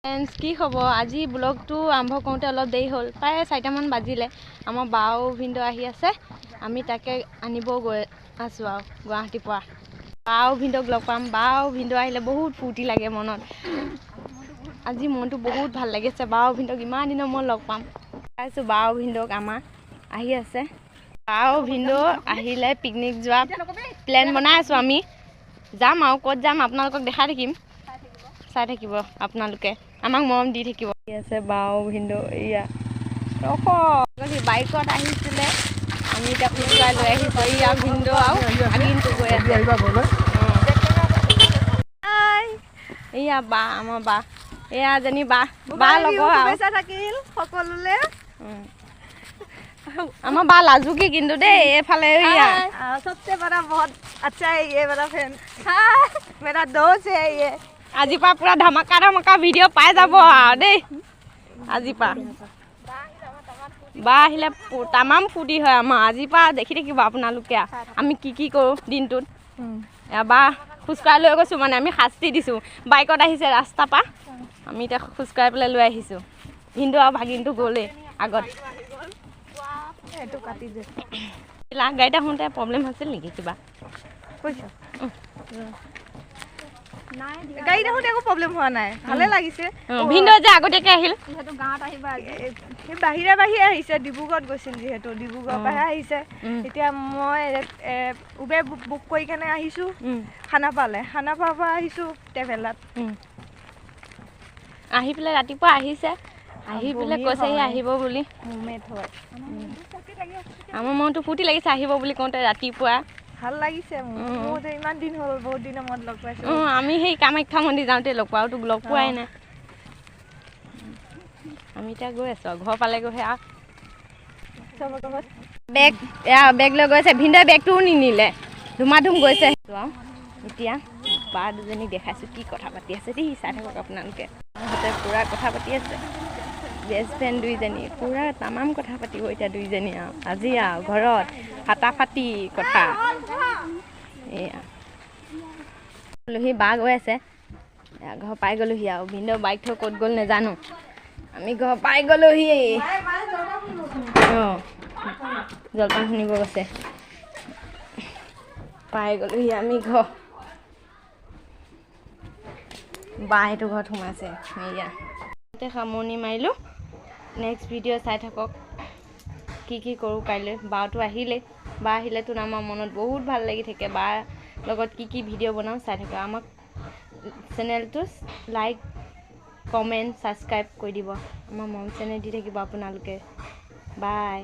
Friends, কি খবৰ? আজি ব্লগটো আৰম্ভ কৰোঁতে অলপ দেৰি হ'ল, প্ৰায় 4টামান বাজিলে। আমাৰ বাও ভিনদেউ আহি আছে, আমি তাকে আনিব গৈ আছোঁ আৰু গুৱাহাটীৰ পৰা। বাও ভিনদেউক লগ পাম। বাও ভিনদেউ আহিলে বহুত ফূৰ্তি লাগে মনত। আজি মনটো বহুত ভাল লাগিছে, বাও ভিনদেউক ইমান দিনৰ মূৰত লগ পাম। পাইছোঁ বাও ভিনদেউক, আমাৰ আহি আছে। বাও ভিনদেউ আহিলে পিকনিক যোৱা প্লেন বনাই আছোঁ আমি। যাম আৰু ক'ত যাম আপোনালোকক দেখাই থাকিম, চাই থাকিব আপোনালোকে, আমাক মৰম দি থাকিব। আছে বাও ভিনদেউ, এয়া ৰখ বাইকত আহিছিলে, আমি এতিয়া খোজকাঢ়ি লৈ আহিছোঁ। এয়া ভিনদেউ আৰু ভাগিনটো গৈ আছে। এয়া বা, আমাৰ বা, এয়া এজনী বা, বা লগৰ আৰু থাকিল সকলোলে। আমাৰ বা লাজুকী কিন্তু দেই। এইফালে এয়া सबसे बड़ा बहुत अच्छा है ये मेरा फ्रेंड, मेरा दोस्त है ये। আজিৰ পৰা পূৰা ধামাকা ধামাকা ভিডিঅ' পাই যাব আৰু দেই। আজিৰ পৰা বা আহিলে তামাম ফূৰ্তি হয় আমাৰ। আজিৰ পৰা দেখি থাকিব আপোনালোকে আমি কি কি কৰোঁ দিনটোত। এয়া বা খোজকাঢ়ি লৈ গৈছোঁ, মানে আমি শাস্তি দিছোঁ। বাইকত আহিছে ৰাস্তাৰ পৰা, আমি এতিয়া খোজকাঢ়ি পেলাই লৈ আহিছোঁ। ভিনদেউ আৰু ভাগিনটো গ'লেই আগত। এইটো কাটি দে। গাড়ীত আহোঁতে প্ৰব্লেম হৈছিল নেকি কিবা? কৈছা, গাড়ীত আহোঁতে একো প্ৰব্লেম হোৱা নাই, ভালে লাগিছে। ভিনদেউ যে আগতীয়াকৈ আহিল। সেই বাহিৰে বাহিৰে আহিছে, ডিব্ৰুগড়ত গৈছিল যিহেতু, ডিব্ৰুগড়ৰ পৰাহে আহিছে। এতিয়া মই উবেৰ বুক কৰি কেনে আহিছোঁ খানাপাৰালৈ, খানাপাৰাৰ পৰা আহিছোঁ ট্ৰেভেলাৰত। আহি পেলাই ৰাতিপুৱা আহিছে, আহি পেলাই কৈছেহি আহিব বুলি। মুমেণ্ট হয়। আমাৰ মনটো ফূৰ্তি লাগিছে আহিব বুলি কওঁতে ৰাতিপুৱা। ভাল লাগিছে মোৰ যে ইমান দিন হ'ল, বহুত দিনৰ মূৰত লগ পাইছোঁ। অঁ, আমি সেই কামাখ্যা মন্দিৰ যাওঁতে লগ পোৱা, তোক লগ পোৱাই নাই। আমি এতিয়া গৈ আছোঁ আৰু ঘৰ পালেগৈহে আৰু। বেগ, এয়া বেগ লৈ গৈছে ভিনদেউ, বেগটোও নিনিলে, ধুমাধুম গৈছে। আৰু এতিয়া বা দুজনীক দেখাইছোঁ কি কথা পাতি আছে দেই, চাই থাকক আপোনালোকে। সিহঁতে পূৰা কথা পাতি আছে, বেষ্ট ফ্ৰেণ্ড দুইজনী, পূৰা তামাম কথা পাতিব এতিয়া দুইজনী আৰু আজি আৰু ঘৰত ফাটাফাটি কথা। এয়া গ'লোহি, বা গৈ আছে, ঘৰ পাই গ'লোহি আৰু। ভিনদেউ বাইক থৈ ক'ত গ'ল নাজানো, আমি ঘৰ পাই গ'লোহি। অঁ, জলপান শুনিব গৈছে। পাই গ'লোহি আমি ঘৰ। বা সেইটো ঘৰত সোমাইছে। এয়া সামৰণি মাৰিলোঁ। নেক্সট ভিডিঅ' চাই থাকক কি কি কৰোঁ কাইলৈ। বাটো আহিলেই, বা আহিলেতো আমাৰ মনত বহুত ভাল লাগি থাকে। বাৰ লগত কি কি ভিডিঅ' বনাওঁ চাই থাকক। আমাক চেনেলটো লাইক, কমেণ্ট, ছাবস্ক্ৰাইব কৰি দিব। আমাৰ মৰম চেনেহ দি থাকিব আপোনালোকে। বাই।